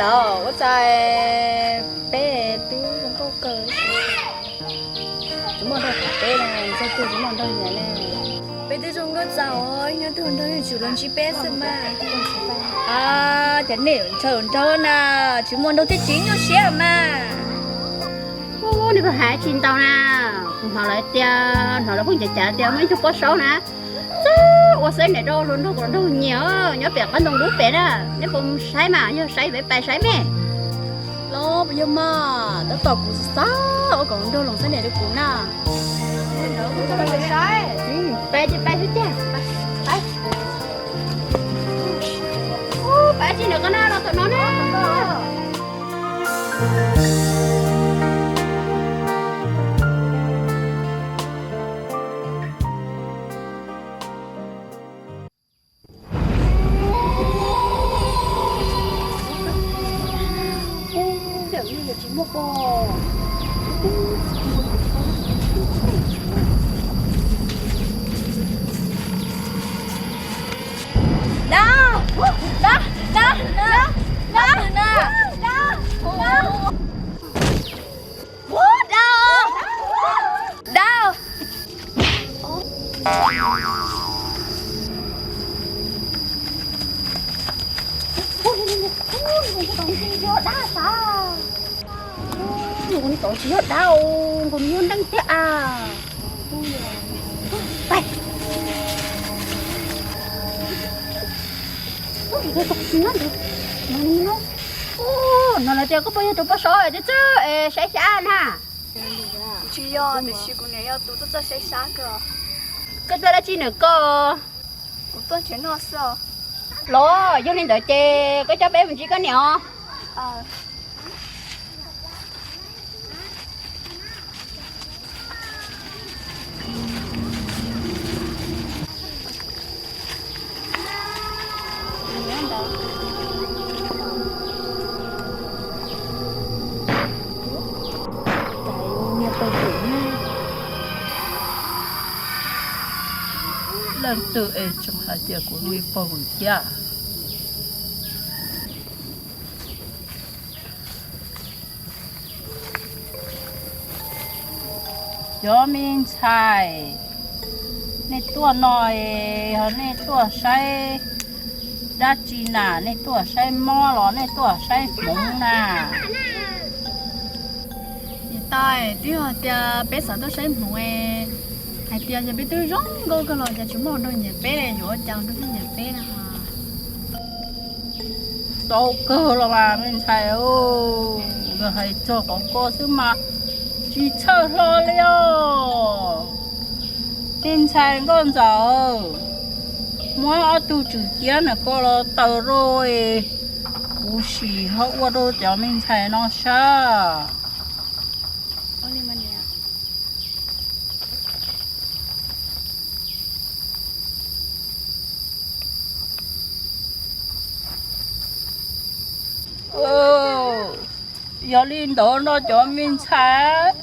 Ua cas peb twb zoo nkauj kawg, tsis muaj nraug tham peb na, txog twg tsis muaj nraug nyiam ne. Peb twb zoo nkauj txaus, nyob twg nraug yeej tsuas los ntsib peb xwb mas. Cas nej yuav ntshaw nraug na, tsis muaj nraug thiaj tsis nyuaj siab mas. Ub, nws kuj hais tsis ntau na, kuv hnov lawv tias, hnov lawv pheej cav cav tias muaj ib tug poj saub na, txawj ua xab niam rau hluas nraug kom nraug nyiam, nyob pem qab ntoo dub pem na, neb puas mus saib mas, yog saib peb pais saib me. Los puas yog mas, tab tom kuv xav ua kom nraug los xab niam rau kuv na. Pais ces pais xwb tiag. Pais, pais tsis nram qab na, los tom no na. Dab, dab, dab, dab, dab, dab, dab. Ub, dab, dab. Nkaus tsis yog dab, nkaus yog neeg thiab as. Hnov lawv tias koj puas yog tus poj saub es twb txawj es saib xyab na? Tsis yog, tiam sis kuv niam yog tus txawj txawj saib xyab kawg. Koj tuaj dab tsi ntawm koj? Kuv tuaj nrhiav noj xwb os. Los yog li ntawd ces koj coj peb mus ntsib koj niam os. Leej twg es tseem hais tias kuv li pog vwm thiab? Cov me ntxhais, nej tuaj no es nej tuaj saib dab tsi na? Nej tuaj saib mob los nej tuaj saib hmoov na? Niam tais, twb yog tias peb xav tuaj saib hmoov, hais tias yog peb twb zoo nkauj kawg los cas tsis muaj nraug nyiam peb, yuav ua cas nraug thiaj nyiam peb na? Tau kawg los mas me ntxhais, yog hais txog qhov ko xwb mas tsis txhawj hlo li os. Me ntxhais nkauj ntxawm, muab ob tug tswm ciab ntawm ko los taws rau, kuv sim ho ua rau cov me ntxhais no sab. Yog li ntawd no cov me ntxhais,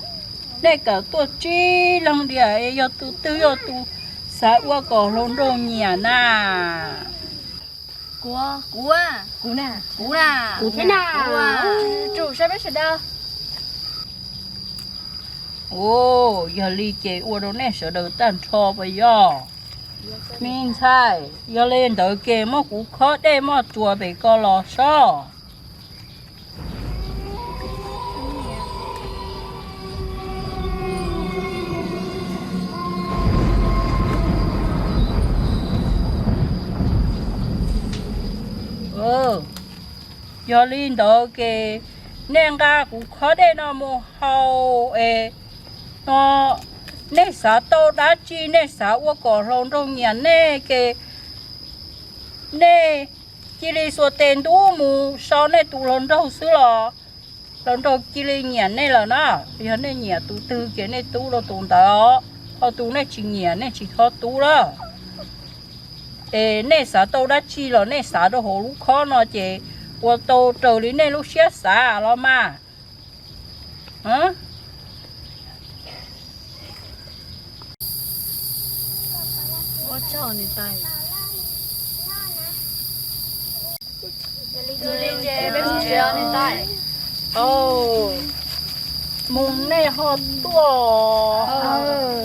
nej kawm tuaj tsib leeg diam, yog tus twg yog tus xav ua kom hluas nraug nyiam na? Kuv, kuv, kuv na, kuv na, kuv thiab na. Tsum saib peb sawv daws. Yog li ces ua rau nej sawv daws tag nrho puas yog? Me ntxhais, yog li ntawd ces muab kuv khob dej moj tsuas pem ko los sob. Yog li ntawd ces nej nqa kuv khob dej no mus haus es no, nej xav tau dab tsi, nej xav ua kom hluas nraug nyiam nej ces nej cia li xuas tes ntub mus sau nej tus hluas nraug xwb los hluas nraug cia li nyiam nej lawm na. Yog nej nyiam tus twg ces nej tub rau tus ntawd, ho tus nej tsis nyiam nej tsis txhob tub lawm. Es nej xav tau dab tsi los nej xav rau hauv lub khob no ces ua tau raws li nej lub siab xav los mas. Ua tsaug niam tais. Yog li Mus nej ho tuaj.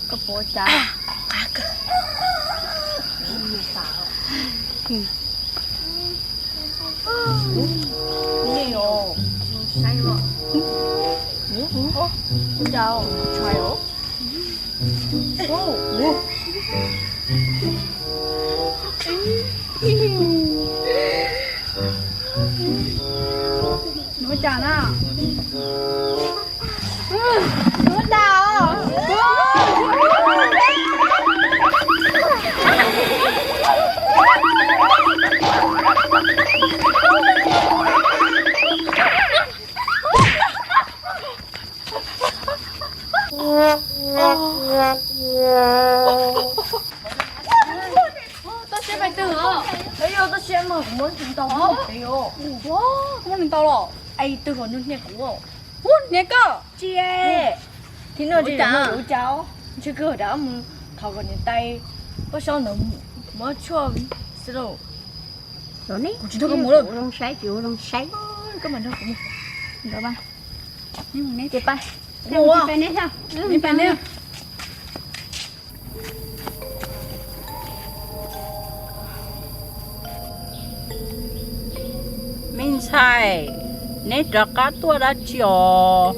Koj puas cas? Nuv cas na? Nuv dag. Toj siab pais twg os? Peb yog toj siab mas kuv muab nws ntaus. Muab nws ntaus los? Es twg kom nws hnia kuv? Ub, hnia koj. Tsis, thib no tsis yog ua cas, ntshe kawg dav mus thov kom niam tais poj saub ntawd muab tshuaj xwb lauj. Kuv tsis tau koj mus lawm. Zoo saib tsis ua zoo saib. Koj mam nrog kuv mus. Ces pais. Mus. Me ntxhais, neb rov qab tuaj dab tsi os?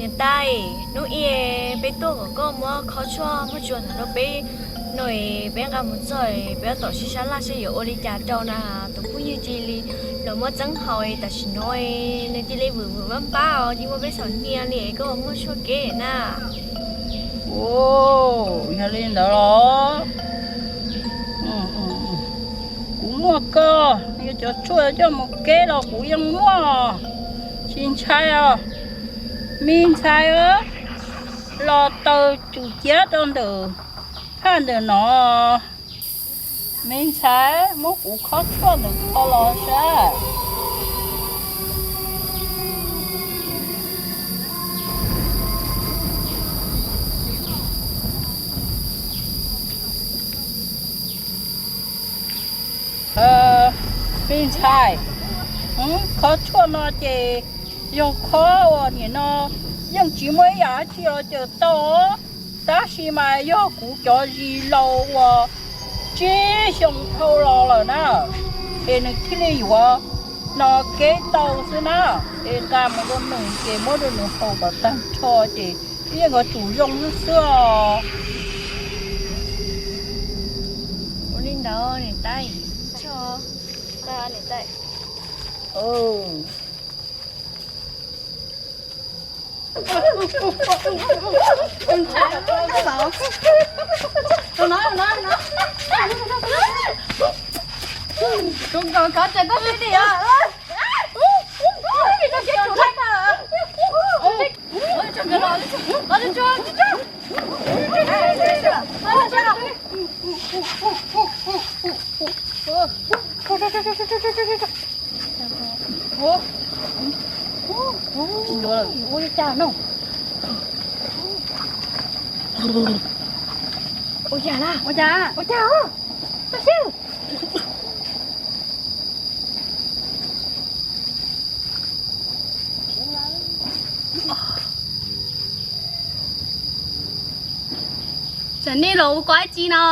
Niam tais, hnub ib peb tuaj kom koj muab khob tshuaj muab tsuag ntawm rau peb no es peb nqa mus txog es peb tab tom sib sab laj seb yuav ua li cas rau na. Tus phooj ywg cia li los muab txeeb haus es tam sim no es nws cia li vwm vwm npab npab os, cia li muab peb xaum hnia li es koj muab tshuaj kev na. Yog li ntawd los kuv muaj koj, yog cov tshuaj coj mus kev los kuv yeej muaj, tsis ntshai os. Me ntxhais, los taws tsum ciav rau ntawm phaj ntawm no. Me ntxhais, muab kuv khob tshuaj ntawm ko los saib. Me ntxhais, khob tshuaj no ces yog khob uas nim no yeej tsis muaj ib yam dab tsi los cawm tau, tab sis mas yog kuv cov zis laus uas tsib xyoo dhau los lawm na, es nws thiaj li yuav no kev tau xwb na. Es nqa mus rau nws ces muab rau nws haus kom tag nrho ces yeej yuav tsum zoo xwb xwb os. Ua li ntawd niam tais. Ua li cas no? Ua cas na? Ua cas? Ua cas? Toj siab. Tsam nej los ua koj dab tsi no?